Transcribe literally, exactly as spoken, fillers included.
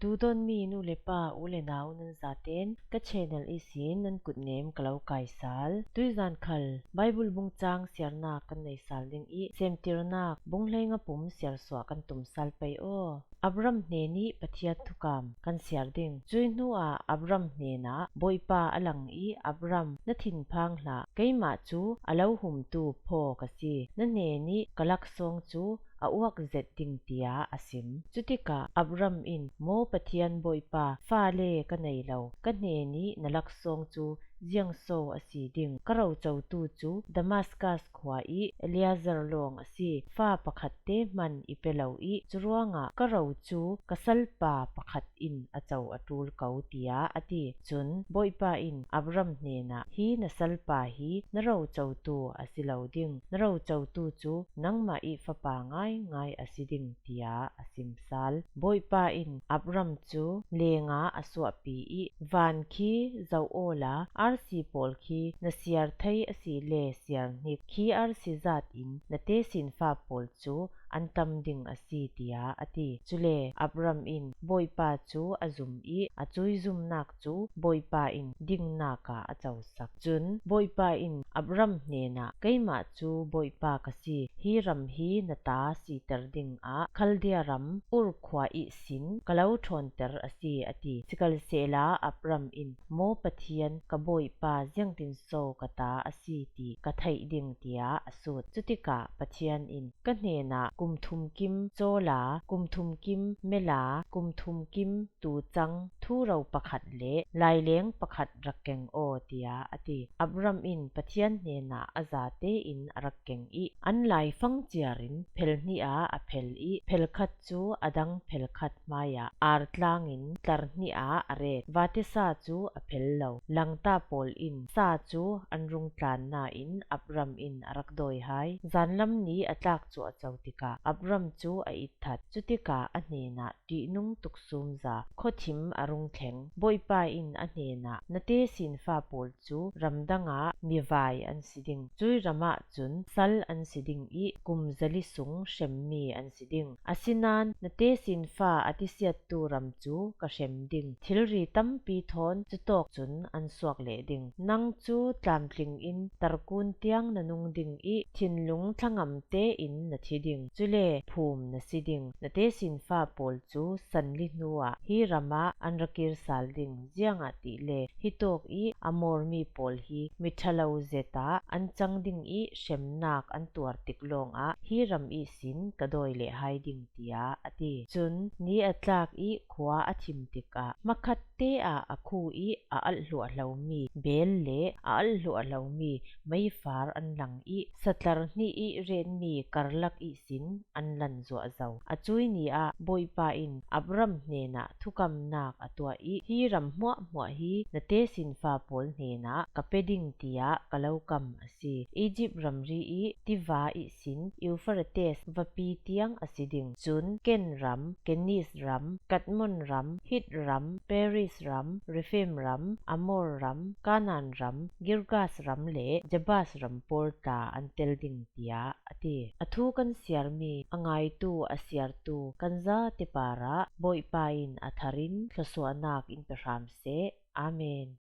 Duhdawtmi nu le pa, u le nau nan zaten ka channel ihsin nan kutnem ka lo kaisal. Tuizan khal Bible bungchang siarna kan neisal ding ih, Semtirnak bung hleinga pum siarsuah kan tumsal pei aw. Abram hnenih Pathian thukam kan siar ding. Cuih hnuah Abram hnenah Bawipa a lang ih, Abram, na thinphang hlah, keimah cu a lo humtu phaw ka si, na hnenih ka laksawng cu a uak zet ding, tiah a sim. Cutikah Abram in maw Pathian Bawipa, fale ka nei lo, ka hnenih na laksawng cu ziangso a si ding? Ka rocotu cu Damaskas khua ih Eliezer lawng a si, fa pakhat te hman i pe lo ih, curuangah ka ro cu ka salpa pakhat in a co a ṭul ko, tiah a ti. Cun Bawipa in Abram hnenah, hi na salpa hi na rocotu a si lo ding, na rocotu cu nangmah ih fapa ngaingai a si ding, tiah a sim sal. Bawipa in Abram cu lengah a suahpi ih, van khi zoh awla arsi pawl khi na siar thei a si le siar hnik, khi arsi zat in na tesinfa pawl cu an tam ding a si, tiah a ti. Cule Abram in Bawipa cu a zum ih, a cuih zumnak cu Bawipa in dingnak ah a cosak. Cun Bawipa in Abram hnenah, keimah cu Bawipa ka si, hi ram hi na ta siter dingah Khaldia ram Ur khua ihsin ka lo ṭhawnter a si, a ti. Sikhalsehla Abram in, maw Pathian, ka Bawipa, ziangtinso ka ta a si ti ka theih ding, tiah a sut. Cutikah Pathian in, ka hnenah kum thum kim cawla, kum thum kim mela, kum thum kim tucang thuro pakhat le laileng pakhat rak keng aw, tiah a ti. Abram in Pathian hnenah a zate in a rak keng ih, an laifang ciarin phel hnih ah a phel ih, phel khat cu a dang phel khat hmaiah ar tlangin tlar hnih ah a ret. Vate sa cu a phel lo. Langta pawl in sa cu an rung tlan nain Abram in a rak dawi hai. Zanlam ni a tlak cu a co tikah Abram cu a itthat. Cutikah a hnenah ṭihnung tuksumza khuathim a rung thleng. Bawipa in a hnenah, na tesinfa pawl cu ramdang ah mivai an si ding. Cuih ram ah cun sal an si ding ih, kum zali sung hremmi an si ding. Asinain na tesinfa a tisiattu ram cu ka hrem ding. Thilri tampi thawn cutawk cun an suak leh ding. Nang cu tlamtling in tarkun tiang na nung ding ih, thinlung thlangamte in na thi ding. Cule phum na si ding. Na tesinfa pawl cu sanli hnuah hi ram ah an ra kir sal ding, ziangahtile hitawk ih Amor mi pawl hi mi ṭhalo zet ah an cang ding ih hremnak an tuar tik lawngah hi ram ihsin ka dawi leh hai ding, tiah a ti. Cun ni a tlak ih khua a thim tikah hmakhat te ah a khu ih a alh hluahhlomi bel le a alh hluahhlomi meifar an lang ih satlar hnih ih retmi karlak ihsin an lan zuah zo. A cuih ni ah Bawipa in Abram hnenah thukamnak a tuah ih, hi ram hmuahhmuah hi na tesinfa pawl hnenah ka pe ding, tiah ka lo kam a si. Izipt ramri ih tiva ihsin Euphrates vapi tiang a si ding. Cun Ken ram, Keniz ram, Kadmon ram, Hit ram, Periz ram, Refim ram, Amor ram, Kanaan ram, Girgas ram le Jebus ram pawl tla an tel ding, tiah a ti. A thu kan siarmi, a ngaitu, a siartu kan zate parah Bawipa in a tharin thluasuahnak in pe hram seh. Amen.